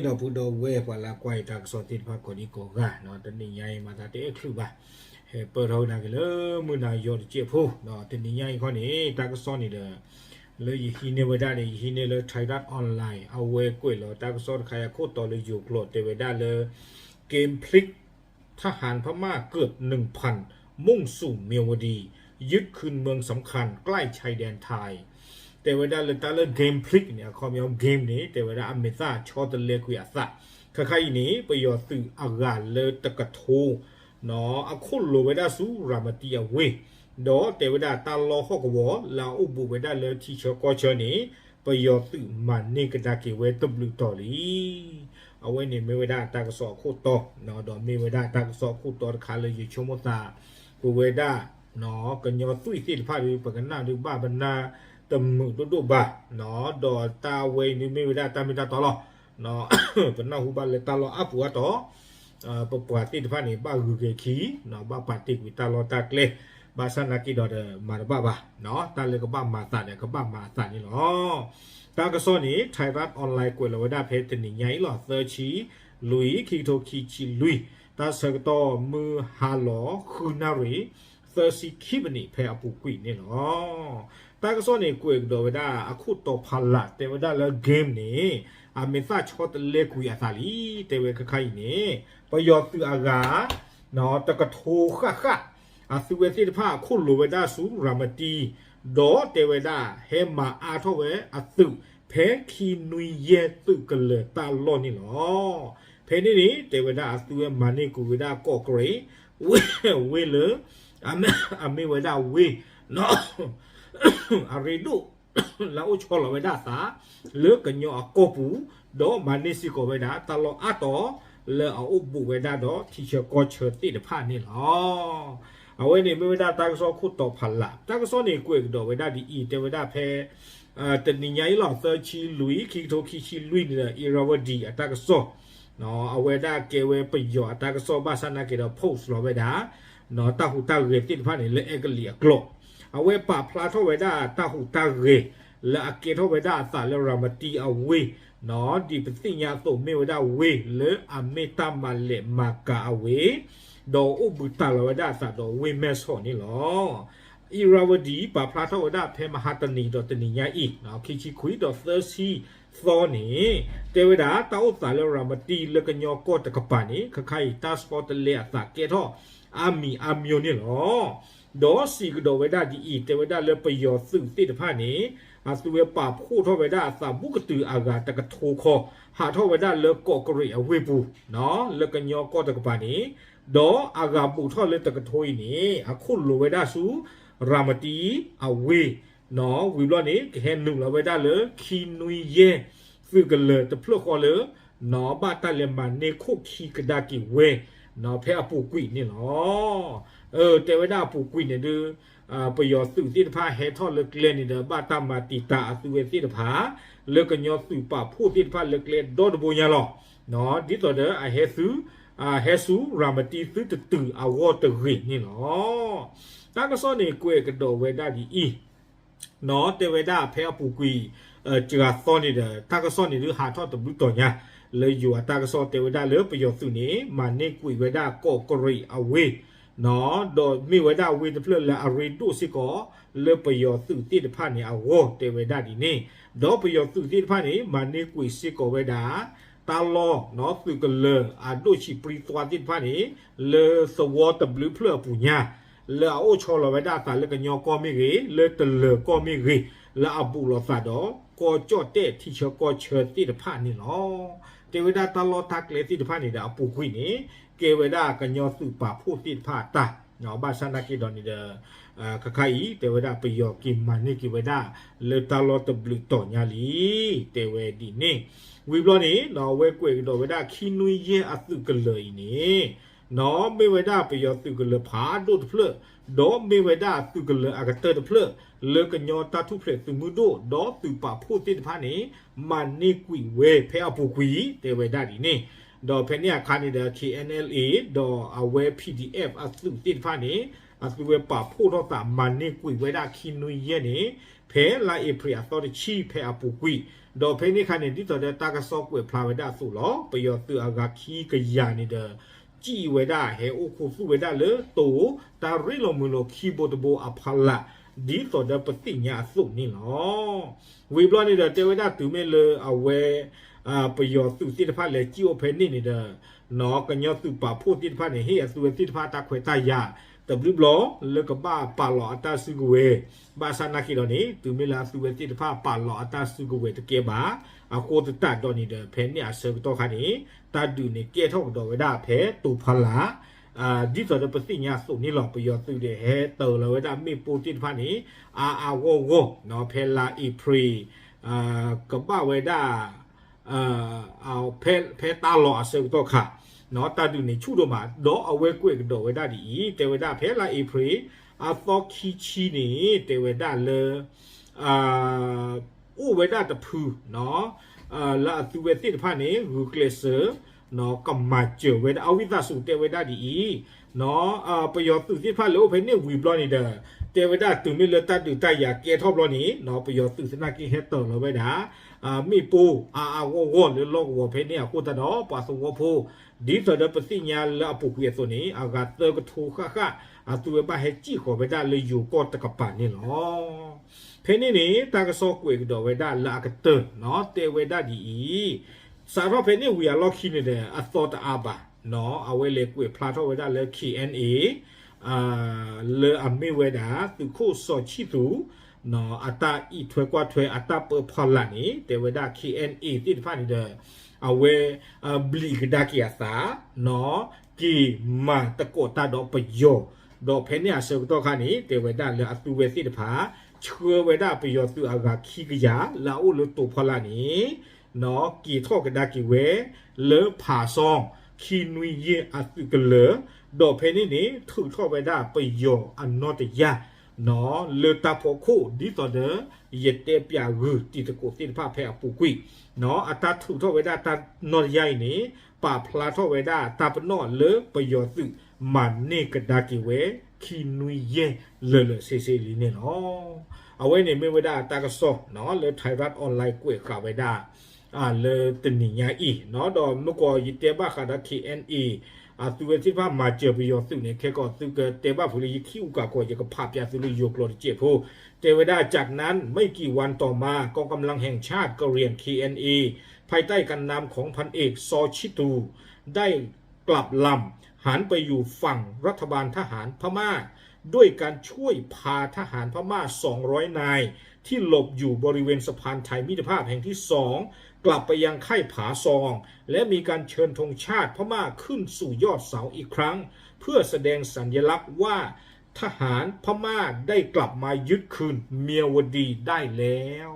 ဒီပုၢ်ဒီဝဲၢ်ပှၤလၢကွၢ်ယတၢ်ကစီၣ်သ့ၣ်တဖၣ်ကိးဒံကိးဂၤ, တနံၤညါအံၤမၤသးတအဲၣ်ချုးဘၣ်, ဟဲပၢၢ်ထီၣ်ဝဲဒၣ်က့ၤလၢမုၢ်နၤယီၤတစဲးဖိ, တနံၤညါအံၤခီန့ၣ် တၢ်ကစီၣ်န့ၣ်ဒီး လၢယဟံးန့ၢ်ဝဲဒၣ်န့ၣ် ယဟံးန့ၢ်လၢ Thairath Online အဝဲကွဲးလီၤတၢ်ကစီၣ်တခါအံၤအခိၣ်တီလၢယိၤကျိာ်တဲဝဲဒၣ်လၢ Game Plik ทหารพม่าเกือบหนึ่งพัน มุ่งสู่เมียวดี ยึดคืนเมืองสำคัญใกล้ชายแดนไทย တဲဝဲဒၣ်လၢတၢ်လၢ Game Plik န့ၣ် အခီပညီ game န့ၣ် တဲဝဲဒၣ်အမဲာ်သၣ်ဆီတလဲကွံာ်အသး, ခဲခါအံၤန့ၣ် ပယီၤသုးအဂၤလၢတကထိ အခိၣ်လိၤဝဲဒၣ်ဆူရၤမတံအဝ့ၢ်, ဒီးတဲဝဲဒၣ်တၢ်လီၢ်ဟီၣ်ကဝီၤလၢအအိၣ်ဘူးဝဲဒၣ်လၢထံဆၢကီၢ်ဆၢန့ၣ် ပယီၤသုးမၤန့ၢ်ကဒါက့ၤဝဲတဘျုးတီၤလံ. အဝဲန့ၣ်မ့ၢ်ဝဲဒၣ်တၢ်ကစီၣ်အခိၣ်တီ, ဒီးမ့ၢ်ဝဲဒၣ်တၢ်ကစီၣ်အခိၣ်တီတခါလၢယဆိကမိၣ်သး ပဝဲဒၣ် ကညီသွံၣ်သ့ၣ်တဖၣ်ဒီး ပကနၣ်ဒုးဘၣ်ပနၢ်တမုာ်ဒိၣ်ဒိၣ်ဘၣ်, ဒီးတၢ်ဝဲအံၤဒုးမ့ၢ်ဝဲဒၣ်တၢ်မ့ၢ်တၢ်တီလီၤ. ပနၢ်ဟူဘၣ်လၢတၢ်လီၢ်အါပူၤအါတီၤ ပပှၤသ့ၣ်တဖၣ်န့ၣ် ဘၣ်ဂုၤဂဲၤခံ, ဘၣ်ပာ်တ့ၢ်ကွံာ်တၢ်လီၢ်တၢ်ကျဲ, ဘၣ်ဆၣ်နာ်က့ဒီးဒီးမၤတဘၣ်ဘၣ်, တၢ်လၢကဘၣ်မၤအသးဒီးကဘၣ်မၤအသးန့ၣ်လီၤ. တၢ်ကစီၣ်န့ၣ် Thairath Online ကွဲးလီၤဝဲဒၣ်ဖဲတနံၤညါအံၤလီၤ သၢဆံလွံၢ် ခံကထိခံဆံလွံၢ်, တၢ်ဆၢကတီၢ်မုၢ်ဟါလီၤ ဃုနၣ်ရံၣ် သၢဆံခံမံးနံး ဖဲအပူၤကွံာ်န့ၣ်လီၤ. တၢ်ကစီၣ်န့ၣ် ကွဲးကဒီးဝဲဒၣ်အခိၣ်တီဖးလၢ် တဲဝဲဒၣ်လၢ game န့ၣ် အမဲာ်သၣ်ဆီတလဲကွံာ်အသးလံ, တဲဝဲခဲခါအံၤန့ၣ် ပယီၤသုးအဂၤ တကထိဃၣ်ဃၣ် အသုဝဲသ့ၣ်တဖၣ်အခိၣ်လိၤဝဲဒၣ်ဆူရၤမတံ, ဒီးတဲဝဲဒၣ်ဟဲမၤအါထီၣ်ဝဲအသုး ဖဲခံနွံယဲၢ်သုးကလၢၤတၢ်လီၢ်န့ၣ်လီၤ. ဖဲန့ၣ်န့ၣ် တဲဝဲဒၣ်အသုဝဲမၤန့ၢ်ကွံာ်ဝဲဒၣ်ကီးကရ့ၣ် ဝ့ၢ်လၢ အမ့ၢ်ဝဲဒၣ်ဝ့ၢ် အရ့ဒိၣ် လၢအအိၣ်ဆီလီၤဝဲဒၣ်အသး လၢကညီအကီၢ်ပူၤ, ဒီးမၤန့ၢ်စ့ၢ်ကီးဝဲဒၣ်တၢ်လီၢ်အါတီၤ လၢအအိၣ်ဘူးဝဲဒၣ်ဒီးထံဆၢကီၢ်ဆၢသ့ၣ်တဖၣ်န့ၣ်လီၤ. အဝဲန့ၣ်မ့ၢ်ဝဲဒၣ်တၢ်ကစီၣ်ခိၣ်တီဖးလၢ်, တၢ်ကစီၣ်န့ၣ်ကွဲးကဒီးဝဲဒၣ်ဒ်အံၤ, တဲဝဲဒၣ်ဖဲ တနံၤညါအံၤလီၤ သၢဆံလွံၢ် ခံကထိခံဆံလွံၢ်န့ၣ်ဒီး Irrawaddy အတၢ်ကစီၣ် အဝဲဒၣ်ကဲဝဲပယီၤအတၢ်ကစီၣ်ဘၣ်ဆၣ်နာ်က့ဒီး post လီၤဝဲဒၣ် တၢ်ဟူးတၢ်ဂဲၤသ့ၣ်တဖၣ်န့ၣ် လၢအဲကလံးအကျိာ်, အဝဲပာ်ဖျါထီၣ်ဝဲဒၣ်တၢ်ဟူးတၢ်ဂဲၤ လၢအကဲထီၣ်ဝဲဒၣ်အသးလၢရၤမတံအဝ့ၢ်, ဒ်ပသ့ၣ်ညါအသိးမ့ၢ်ဝဲဒၣ်ဝ့ၢ်လၢအမ့ၢ်တၢ်မၤလဲၤမၤကၤအဝ့ၢ်, ဒီးအိၣ်ဘူးတံၢ်လီၤဝဲဒၣ်အသးဒီးဝ့ၢ်မဲၢ်ဆီးန့ၣ်လီၤ. Irrawaddy ပာ်ဖျါထီၣ်ဝဲဒၣ်ဖဲမဟါတနံၤဒီးတနံၤညါအံၤ ခံဆံခွံဒီးသၢဆံသီန့ၣ် တဲဝဲဒၣ် တၢ်အိၣ်သးလၢရၤမတံလၢကညီကီၢ်တကပၤန့ၣ် ခဲခါအံၤ တၢ်ဆီတလဲအသးကဲထီၣ် အါမံၤအါမံၤန့ၣ်လီၤ. ဒီးစံးကဒီးဝဲဒၣ်ဒ်အံၤ, တဲဝဲဒၣ်လၢပယီၤသုးသ့ၣ်တဖၣ်န့ၣ် အသုဝဲပာ်ဖှိၣ်ထီၣ်ဝဲဒၣ်အသးဘူးကတုၤအဂၤတကထိခီ, ဟးထီၣ်ဝဲဒၣ်လၢကီးကရ့ၣ်အဝ့ၢ်ပူၤ လၢကညီကီၢ်တကပၤန့ၣ်, ဒီးအဂၤဘူးထီၣ်လၢတကထိအံၤန့ၣ် အခိၣ်လိၤဝဲဒၣ်ဆူ ရၤမတံအဝ့ၢ် ဝံၤဘျီန့ၣ် ကဟဲနုာ်လီၤဝဲဒၣ်လၢခံနွံယဲၢ်သုးကလၢၤတဖျၢၣ်ဃီလၢ ဘၣ်တၢ်လဲၤမၤန့ၢ်ခိၣ်ခံကဒါက့ၤဝဲ ဖဲအပူၤကွံာ်န့ၣ်လီၤ. တဲဝဲဒၣ်အပူၤကွံာ်န့ၣ်ဒုး ပယီၤသုးသ့ၣ်တဖၣ်ဟဲထီၣ်လၢကျဲန့ၣ်ဒီး ဘၣ်တၢ်မၤတံာ်တာ်အသုဝဲသ့ၣ်တဖၣ် လၢကညီသုးပာ်ဖှိၣ်သ့ၣ်တဖၣ်လၢကျဲဒီတဘိညါလီၤ. ဒ်သိးဒီးအဟဲဆူ ဟဲဆူရၤမတံသုတတုၤအဂီၢ်တဂ့ၤန့ၣ်လီၤ. တၢ်ကစီၣ်န့ၣ်ကွဲးကဒီးဝဲဒၣ်ဒ်အံၤ, တဲဝဲဒၣ်ဖဲအပူၤကွံာ် စှၤသီန့ၣ်ဒီး တၢ်ကစီၣ်န့ၣ်ဒုးဟးထီၣ်တဘျုးတီၤညါ လၢယိၤအတၢ်ကစီၣ်တဲဝဲဒၣ်လၢပယီၤသုးန့ၣ် မၤန့ၢ်ကွံာ်ဝဲဒၣ်ကီးကရ့ၣ်အဝ့ၢ် ဒီးမ့ၢ်ဝဲဒၣ်အဝ့ၢ်တဖျၢၣ်လၢအရ့ဒိၣ်စ့ၢ်ကီး လၢပယီၤသုးသ့ၣ်တဖၣ်န့ၣ်အဂီၢ်တဲဝဲဒၣ်ဒ်န့ၣ်, ဒီးပယီၤသုးသ့ၣ်တဖၣ်န့ၣ် မၤန့ၢ်ကွံာ်စ့ၢ်ကီးဝဲဒၣ် တၢ်လီၢ်သုးကလၢၤအဒိၣ်ဆံးပြံသွါသ့ၣ်တဖၣ်န့ၣ် လၢသဝီတဘျုးဖျၢၣ်အပူၤညါ လၢအအိၣ်ဆီလီၤဝဲဒၣ်အသးလၢကညီကီၢ်မ့ၢ်ဂ့ၤ, လၢတလၢၤကီၢ်မ့ၢ်ဂ့ၤ, လၢအဘူးလိာ်သးဒီး ကီၢ်ကၠီၣ်တဲၣ်ထံဆၢကီၢ်ဆၢသ့ၣ်တဖၣ်န့ၣ်လီၤ. တဲဝဲဒၣ်တၢ်လီၢ်တၢ်ကျဲသ့ၣ်တဖၣ်န့ၣ်ဒီးအပူၤကွံာ်န့ၣ် ကဲဝဲဒၣ်ကညီသုးပာ်ဖှိၣ်သ့ၣ်တဖၣ်အတၢ်, ဘၣ်ဆၣ်နာ်က့ဒီးန့ၣ်ဒီး ခဲခါအံၤ တဲဝဲဒၣ်ပယီၤက့ၤမၤန့ၢ်က့ၤဝဲဒၣ် လၢတၢ်လီၢ်တဘျုးတီၤညါလံ တဲဝဲဒ်န့ၣ်, ဝံၤဘျီန့ၣ် အဝဲကွဲးကဒီးဝဲဒၣ်ခံနွံယဲၢ်အသုးကလၢၤအံၤန့ၣ် မ့ၢ်ဝဲဒၣ်ပယီၤသုးကလၢၤဖးဒိၣ်တဖျၢၣ်, ဒီးမ့ၢ်ဝဲဒၣ်သုးကလၢၤအကတၢၢ်တဖျၢၣ် လၢကညီတၢ်ထူၣ်ဖျဲးသုးမုၢ်ဒိၣ် ဒီးသုးပာ်ဖှိၣ်သ့ၣ်တဖၣ်န့ၣ် မၤန့ၢ်ကွံာ်ဝဲဖဲအပူၤကွံာ် တဲဝဲဒၣ်ဒ်န့ၣ်, ဒီးဖဲန့ၣ်အခါန့ၣ်ဒီး K N L A ဒီးအဝဲ P D F အသုးသ့ၣ်တဖၣ်န့ၣ် အသုဝဲပာ်ဖှိၣ်ထီၣ်သးမၤန့ၢ်ကွံာ်ဝဲဒၣ်ခံနွံယဲၢ်န့ၣ် ဖဲလါအ့ဖြ့ၣ်အသီတဆံဖဲအပူၤကွံာ်, ဒီးဖဲန့ၣ်အခါန့ၣ် ဒ်သိးဒီးတၢ်ကစီၣ်ကွဲးဖျါဝဲဒၣ်အသိးလီၤ. ပယီၤသုးအဂၤခံကယၤန့ၣ်ဒီး စံၣ်ဝဲဒၣ်ဟဲအိၣ်ခူသူၣ်ဝဲဒၣ်လၢတိၤ တၢ်ရ့လိာ်မုာ်လိာ်ခံဘိတဘိအဖီလာ် ဒ်သိးဒီးပသ့ၣ်ညါအသိးန့ၣ်လီၤ. ဝံၤဘျီန့ၣ်ဒီး တဲဝဲဒၣ်တုၤမ့ၢ်လၢအဝဲ ပယီၤသုးသ့ၣ်တဖၣ်လဲၤစံၣ်အိၣ်ဖဲန့ၣ်န့ၣ်ဒီး ကညီသုးပာ်ဖှိၣ်သ့ၣ်တဖၣ်န့ၣ် ဟ့ၣ်အသုဝဲသ့ၣ်တဖၣ်တၢ်ခွဲးတၢ်ယာ် တဘျုးဘျီ လၢကဘၣ်ပာ်လီၤအတၢ်စုကဝဲၤ, ဘၣ်ဆၣ်နာ်က့ဒီးန့ၣ် တုၤမ့ၢ်လၢအသုဝဲသ့ၣ်တဖၣ်ပာ်လီၤအတၢ်စုကဝဲၤတကဲဘၣ်. အဃိသတးဒီးန့ၣ်ဒီး ဖဲန့ၣ်အဆၢကတီၢ်ခါန့ၣ် တၢ်ဒုးန့ၣ်ကဲထီၣ်ကဒီးဝဲဒၣ်ဖဲတိၤဖီလာ် ဒ်သိးဒီးပသ့ၣ်ညါအသိးန့ၣ်လီၤ. ပယီၤသုးဒီးဟဲတၢၤလီၤဝဲဒၣ်မ့ၣ်ပိၢ်သ့ၣ်တဖၣ်န့ၣ် အါအါဂီၢ်ဂီၢ် ဖဲလါအ့ဖြ့ၣ် ကဘၣ်ဝဲဒၣ် ဖဲတၢ်လီၢ်အဆၢကတီၢ်ခါ တၢ်ဒုးန့ၣ်ဆူၣ်ဒိၣ်မး ဒီးအဝဲကွဲးကဒီးဝဲဒၣ်ဒ်အံၤ တဲဝဲဒၣ်ဖဲလါအ့ဖြ့ၣ် အသီခံဆံန့ၣ် တဲဝဲဒၣ်လၢ အိၣ်ဝဲဒၣ်တဖု လၢအသုဝဲသ့ၣ်တဖၣ်န့ၣ် ဂုာ်ကျဲးစၢး ကမၤစၢၤဝဲဒၣ် အဝံသးစူၤတဲဝဲဒၣ်ဒ်အံၤ ပယီၤသုးသ့ၣ်တဖၣ်လဲၤအိၣ်ဖဲန့ၣ်ဝံၤဘျီန့ၣ်ဒီး တဲဝဲဒၣ်တုၤမ့ၢ်လၢတၢ်ဒုးတၢ်ယၤကဲထီၣ်ဘျီန့ၣ် ပယီၤသုးသနာ်က့ဟဲတၢၤလီၤဝဲဒၣ် မ့ၣ်ပိၢ်အါအါဂီၢ်ဂီၢ်လၢလီၢ်ကဝီၤဖဲန့ၣ်အဃိသတးဒီး ပှၤသဝီဖိ ဒ်သိးဒီးပသ့ၣ်ညါလၢအပူၤကွံာ်အသိးန့ၣ် အဂၤသၢကထိဃၣ်ဃၣ် အသုဝဲဘၣ်ဟဲစံၣ်ဃီၤဝဲဒၣ်လၢယိၤကီၢ်တကပၤန့ၣ်လီၤ. ဖဲန့ၣ်န့ၣ် တၢ်ကစီၣ်ကွဲးကဒီးဝဲဒၣ်လၢအကတၢၢ် တဲဝဲဒၣ်ဒ်အံၤ စးထီၣ်ဖဲန့ၣ်ဝံၤအလီၢ်ခံန့ၣ်ဒီး အသီတအါဘၣ် အဝဲလဲၤကွဲးဖျါထီၣ်ဝဲဒၣ်လၢ ခ့ၣ်အဲၣ်အ့ၣ် လၢအမ့ၢ်ဝဲဒၣ် သုးခိၣ်စီၤဆံသူး အတၢ်အံးထွဲကွၢ်ထွဲအတၢ်ပၢဖီလာ်န့ၣ် တဲဝဲဒၣ် ခ့ၣ်အဲၣ်အ့ၣ် သ့ၣ်တဖၣ်န့ၣ်ဒီး အဝဲ ဘျံးကဒါက့ၤအသး က့ၤမၤသကိးတၢ်ဒီးပယီၤ ဒီးဖဲန့ၣ်အဆၢကတီၢ်ခါန့ၣ် တဲဝဲဒၣ်လၢအသုဝဲသ့ၣ်တဖၣ် ဆှၢဝဲဒၣ်ပယီၤသုးအဂၤခံကယၤ လၢအအိၣ်လၢတိၤဖီလာ်န့ၣ် က့ၤထီၣ်ကဒါက့ၤဝဲ လၢဖးစီ ခံနွံယဲၢ်အသုးကလၢၤ ဒီးဖဲန့ၣ်န့ၣ် ထုးထီၣ်ဝဲဒၣ်ပယီၤအနီၢ်တယၢ် လၢတၢ်ဖီခိၣ် ဒ်သိးဒီး ယတဲပၠးဂုာ်တံၤသကိးသ့ၣ်တဖၣ်ဖဲအပူၤကွံာ် အတၢ်ထုးထီၣ်ဝဲဒၣ်တၢ်နီၢ်တယၢ်အံၤန့ၣ် ပာ်ဖျါထီၣ်ဝဲဒၣ်တၢ်ပနီၣ်လၢပယီၤသုး မၤန့ၢ်ကဒါက့ၤဝဲ ခံနွံယဲၢ်လၢာ်လၢာ်ဆ့ဆ့လံန့ၣ်လီၤ. အဝဲန့ၣ်မ့ၢ်ဝဲဒၣ်တၢ်ကစီၣ် လၢ Thairath Online ကွဲးဃာ်ဝဲဒၣ် လၢတနံၤညါအံၤ ဒီးမ့ၢ်ကီးယတဲဘၣ်ဃးဒီး ခ့ၣ်အဲၣ်အ့ၣ် အသုဝဲသ့ၣ်တဖၣ်မၤစၢၤပယီၤသုးန့ၣ် ခဲကီးသုကတဲဘၣ်ဖုးလၢယခံအူကၤကီး ယကဖးပၠးသုလၢယိၤကျိာ်တစဲးဖိ တဲဝဲဒၣ် จากนั้นไม่กี่วันต่อมา กองกำลังแห่งชาติกะเหรี่ยง เคเอ็นเอ ภายใต้การนำของพันเอก ซอ ชิตู ได้กลับลำ หันไปอยู่ฝั่งรัฐบาลทหารพม่า ด้วยการช่วยพาทหารพม่า สองร้อยนาย ที่หลบอยู่บริเวณสะพานไทยมิตรภาพแห่งที่สอง กลับไปยังค่ายผาซอง และมีการเชิญธงชาติพม่าขึ้นสู่ยอดเสาอีกครั้ง เพื่อแสดงสัญลักษณ์ว่าทหารพม่าได้กลับมายึดคืนเมียวดีได้แล้ว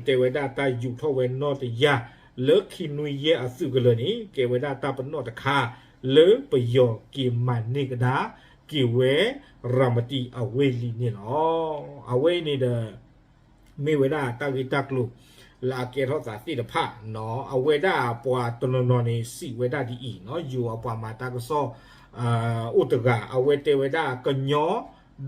တဲဝဲဒၣ်တၢ်ယူးထီၣ်ဝဲနီၢ်တယၢ် လၢခံနွံယဲၢ်အသုးကလၢၤန့ၣ် ကဲဝဲဒၣ်တၢ်ပနီၣ်တခါ လၢပယီၤက့ၤမၤန့ၢ်ကဒါက့ၤဝဲ ရၤမတံအဝ့ၢ်လံန့ၣ်လီၤ. အဝဲအံၤန့ၣ်ဒီး မ့ၢ်ဝဲဒၣ်တၢ်ဂ့ၢ်တၢ်ကျိၤ လၢအကဲထီၣ်သးသ့ၣ်တဖၣ် အဝဲဒၣ်ပှၤတနီၤနီၤန့ၣ် စံးဝဲဒၣ်ဒ်အံၤ ယိၤအပှၤမၤတၢ်ကစီၣ် အိၣ်တဂၤ အဝဲတဲဝဲဒၣ် ကညီ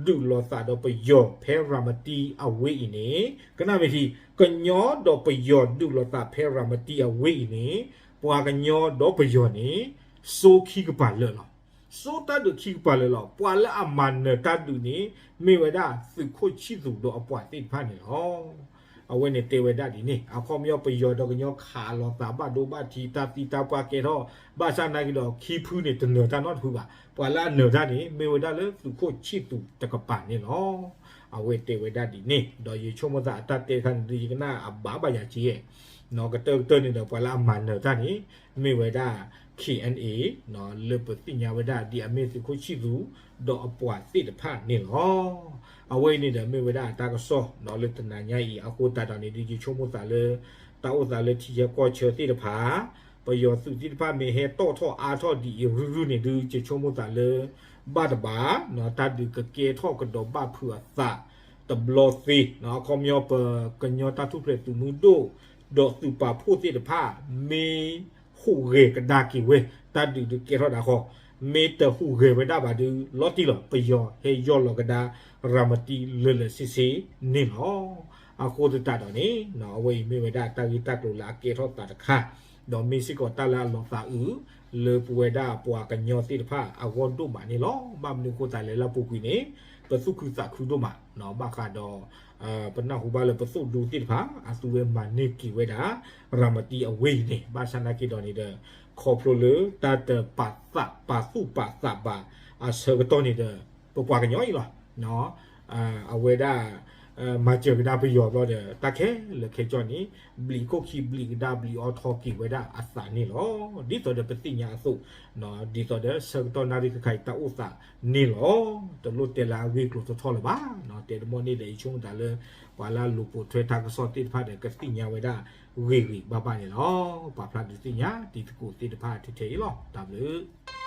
ဒုးလိာ်သးဒီးပယီၤဖဲရၤမတံအဝ့ၢ်အံၤန့ၣ် ကနၣ်မ့ၢ်ထံ ကညီဒီးပယီၤဒုးလိာ်သးဖဲရၤမတံအဝ့ၢ်အံၤန့ၣ် ပှၤကညီဒီးပယီၤန့ၣ် စိခံကပၤလၢာ်လီၤ. စိတၢ်ဒုးခံကပၤလၢာ်လီၤ. ပှၤလၢအမၤနၢၤတၢ်ဒုးန့ၣ် မ့ၢ်ဝဲဒၣ်သုးခိၣ်ဆံၣ်သူးဒီးအပှၤသ့ၣ်တဖၣ်န့ၣ်လီၤ. အဝဲန့ၣ်တဲဝဲဒၣ်ဒ်န့ၣ် အခီပညီပယီၤဒီးကညီခးလိာ်သးဘၣ်ဒိဘၣ်ထံး တၢ်သံတၢ်ပှၢ်ကဲထီၣ် ဘၣ်ဆၣ်နာ်က့ဒီးခံဖုန့ၣ် တနၢၤတၢ်နီတဖုဘၣ်. ပှၤလၢအနၢၤတၢ်န့ၣ် မ့ၢ်ဝဲဒၣ်လၢသုးခိၣ်ဆံၣ်သူးတကပၤန့ၣ်လီၤ. အဝဲတဲဝဲဒၣ်ဒ်န့ၣ် ဒီးယဆိကမိၣ်သးအတၢ်တဲတခါန့ၣ်ဒီး ယကနၣ်အဘၣ်ဘၣ်ယၤက့ ကတၢၢ်ကတၢၢ်န့ၣ်ဒီး ပှၤလၢအမၤနၢၤတၢ်န့ၣ် မ့ၢ်ဝဲဒၣ် ခ့ၣ်အဲၣ်အ့ၣ် လၢပသ့ၣ်ညါဝဲဒၣ်ဒ်အမ့ၢ်သုးခိၣ်ဆံၣ်သူး ဒီးအပှၤသ့ၣ်တဖၣ်န့ၣ်လီၤ. အဝဲအံၤန့ၣ်ဒီးမ့ၢ်ဝဲဒၣ်တၢ်ကစီၣ်လၢတနၤညါအံၤ အဃိသတးဒီးန့ၣ် ဒ်ယဆိကမိၣ်သးလၢ တၢ်အိၣ်သးလၢထံဆၢကီၢ်ဆၢသ့ၣ်တဖၣ် ပယီၤသုးသ့ၣ်တဖၣ်မ့ၢ်ဟဲတီၣ်ထီၣ်အါထီၣ်ဒ်အံၤရုၢ်ရုၢ်န့ၣ် ဒ်ယဆိကမိၣ်သးလၢ ဘၣ်တဘၣ် တၢ်ဒုးကကဲထီၣ်ကဒီးဘၣ်ဖုးအသးတဘျီသ့ အခီပညီပကညီတၢ်ထူၣ်ဖျဲးသုးမုၢ်ဒိၣ် ဒီးသုးပာ်ဖှိၣ်သ့ၣ်တဖၣ် မ့ၢ်ဟူးဂဲၤကဒါက့ၤဝဲ တၢ်ဒုးဒုးကဲထီၣ်ဒၣ်ဃီ မ့ၢ်တဟူးဂဲၤဝဲဒၣ်ဘၣ်ဒီး လီၤတံၢ်လီၤ ပယီၤဟဲယီၢ်လီၤကဒါ ရၤမတံလၢာ်လၢာ်ဆ့ဆ့န့ၣ်လီၤ. အဃိသတးဒီးန့ၣ် အဝဲအံၤမ့ၢ်ဝဲဒၣ်တၢ်ဂ့ၢ်တၢ်ကျိၤလၢအကဲထီၣ်သးတခါ ဒီးမ့ၢ်စ့ၢ်ကီးတၢ်လၢအလီၤသးအုး လၢပဝဲဒၣ်ပှၤကညီသ့ၣ်တဖၣ်အဂီၢ်ဒိၣ်မးန့ၣ်လီၤ. ဘၣ်မနုၤအဃိသတးလဲၣ် လၢအပူၤကွံာ်န့ၣ် ပသူၣ်ခုသးခုဒိၣ်မး ဘၣ်ဃးဒီး ပနၢ်ဟူဘၣ်လၢပသိၣ်ဒူသ့ၣ်တဖၣ် အသုဝဲမၤန့ၢ်က့ၤဝဲဒၣ် ရၤမတံအဝ့ၢ်အံၤန့ၣ် ဘၣ်ဆၣ်နာ်က့ဒီးန့ၣ်ဒီး ခီဖျိလၢတၢ်တပာ်သးပာ်သူၣ်ပာ်သးဘၣ်အဆၢကတီၢ်န့ၣ်ဒီး ပပှၤကညီအံၤလီၤ. အဝဲဒၣ် မၤစၢၤကဒါပယီၤဘျီဒီး တၢ်ခဲလၢာ်ခဲဆ့န့ၣ် ဘျံးခိၣ်ခံဘျံးကဒါဘျံးအီထီက့ၤဝဲဒၣ်အသးန့ၣ်လီၤ. ဒ်သိးဒီးပသ့ၣ်ညါအသိး ဒ်သိးဒီးဆၢကတီၢ်နၣ်ရံၣ်ခါခါအံၤတၢ်အိၣ်သးန့ၣ်လီၤ. တလိၣ်တဲလၢအဂ့ၢ်ကျိၤထီထီလၢၤဘၣ်. တဲတဘီန့ၣ်ဒီး ယဆိကမိၣ်သးလၢ ပှၤလၢအလူၤပိာ်ထွဲတၢ်ကစီၣ်သ့ၣ်တဖၣ်ဒီး ကသ့ၣ်ညါဝဲဒၣ်ဂ့ၤဂ့ၤဘၣ်ဘၣ်န့ၣ်လီၤ. ပာ်ဖျါဒုးသ့ၣ်ညါတံၤသကိးသ့ၣ်တဖၣ်ထဲထဲအံၤလီၤ. တၢ်ဘျုး